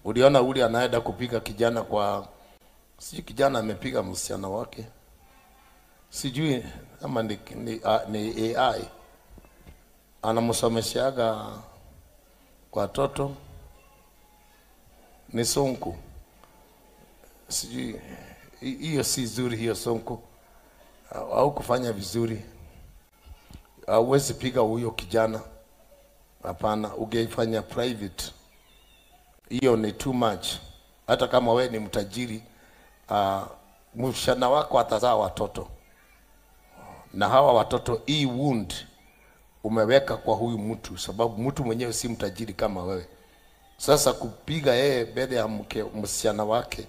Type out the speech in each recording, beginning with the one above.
Uliona ule anaenda kupiga kijana kwa, sijui kijana amepiga msichana wake, sijui ama ni AI anamsomeshaga watoto, ni Sonko, sijui hiyo si zuri hiyo Sonko, au kufanya vizuri. Hauwezi piga huyo kijana, hapana. Ungeifanya private, hiyo ni too much. Hata kama we ni mtajiri, msichana wako atazaa watoto, na hawa watoto, hii wound umeweka kwa huyu mtu, sababu mtu mwenyewe si mtajiri kama wewe. Sasa kupiga yeye mbele ya mke msichana wake,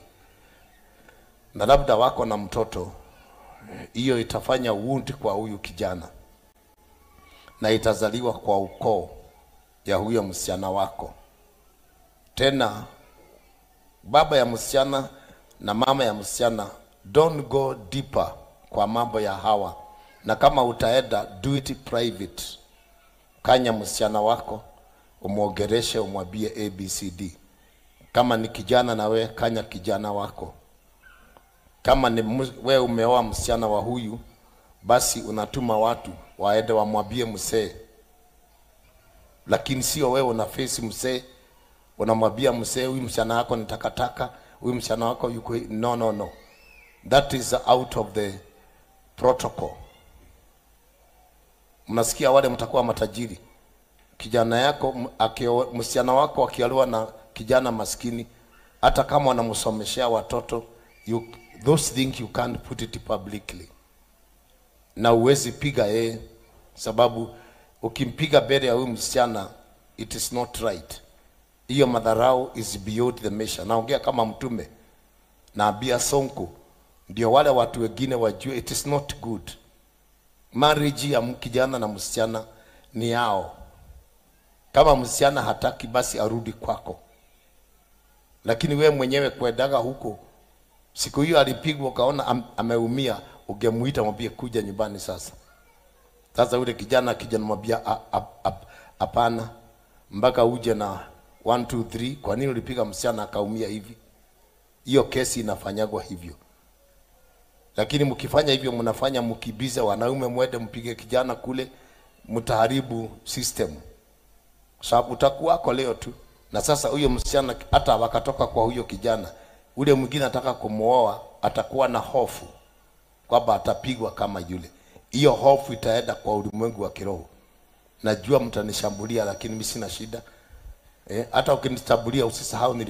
na labda wako na mtoto, hiyo itafanya wound kwa huyu kijana, na itazaliwa kwa ukoo ya huyo msichana wako. Tena baba ya msichana na mama ya msichana, don't go deeper kwa mambo ya hawa, na kama utaenda, do it private. Kanya msichana wako, umwogereshe, umwambie ABCD. Kama ni kijana na we, kanya kijana wako. Kama ni we umeoa msichana wa huyu, basi unatuma watu waende wamwambie mzee, lakini sio wewe una face mzee, unamwambia mzee huyu msichana wako ni takataka, huyu msichana wako yuko. No, no, no, that is out of the protocol. Mnasikia wale mtakuwa matajiri, kijana yako msichana wako akiolewa na kijana maskini, hata kama wanamsomeshea watoto, those things you can't put it publicly. Na uwezi piga yeye, sababu ukimpiga mbele ya huyu msichana, it is not right. Hiyo madharau is beyond the measure. Naongea kama mtume, naambia Sonko, ndio wale watu wengine wajue it is not good. Marriage ya kijana na msichana ni yao. Kama msichana hataki, basi arudi kwako. Lakini we mwenyewe kwendaga huko, siku hiyo alipigwa ukaona ameumia, ungemuita mwambie kuja nyumbani sasa. Sasa yule kijana akija mwambia hapana, mpaka uje na 1 2 3. Kwa nini ulipiga msichana akaumia hivi? Hiyo kesi inafanyagwa hivyo. Lakini mkifanya hivyo, mnafanya mkibiza wanaume mwende mpige kijana kule, mtaharibu system. Sababu utakuwako leo tu. Na sasa huyo msichana hata wakatoka kwa huyo kijana, ule mwingine ataka kumuoa, atakuwa na hofu kwamba atapigwa kama yule. Hiyo hofu itaenda kwa ulimwengu wa kiroho. Najua mtanishambulia, lakini mimi sina shida. Hata ukinishambulia usisahau nili